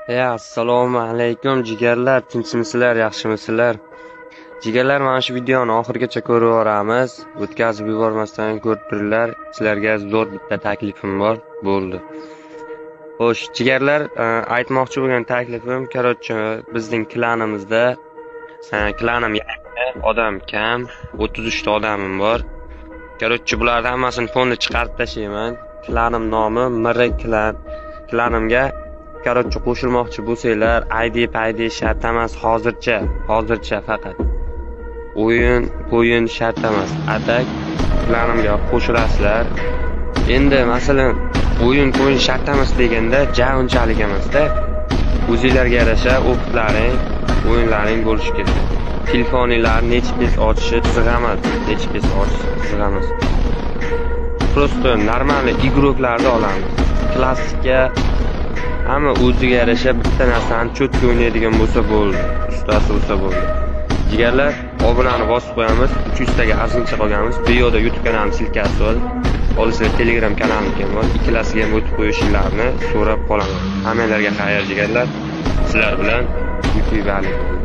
Assalomu alaykum, jigarlar, tinchmisizlar, yaxshimisizlar? Jigarlar, mana shu videoni oxirigacha ko'rib yuboramiz. O'tkazib yubormasdan ko'rib turinglar. Sizlarga zo'r bitta taklifim bor. Bo'ldi. Xo'sh, jigarlar, aytmoqchi bo'lgan taklifim, короче, bizning klanimizda, klanim yangi, odam kam, 33 ta odamim bor. Короче, bularni hammasini fonni chiqarib tashlayman. Klanim nomi Mir klan. Klanimga, короче, qo'shilmoqchi bo'lsanglar, ID paydi shart emas hozircha, hozircha faqat. O'yin, po'yin shart emas. А так klanimga qo'shilasizlar. Endi masalan, o'yin po'yin shart emas deganda, ja unchalik emasda. O'zinglarga yarasha опыт laring, o'yinlaring bo'lishi kerak. Telefoninglar nechi pes ochishi qiziq emas, nechi pes ochishi qiziq emas. Просто нормальный игрок larni olamiz. Klassika, hamma o'ziga yarasha bitta narsani чётко o'ynaydigan bo'lsa bo'ldi, ustasi bo'lsa bo'ldi. Jigarlar, obunani bosib qo'yamiz, 300 taga ozgincha qolganmiz. Bu yoqda YouTube kanalim ссылка si bor. Olisizlar, Telegram kanalim ham bor. Ikkalasiga ham o'tib qo'yishinglarni so'rab qolaman. Hammanglarga xayr, jigarlar. Sizlar bilan YouTube.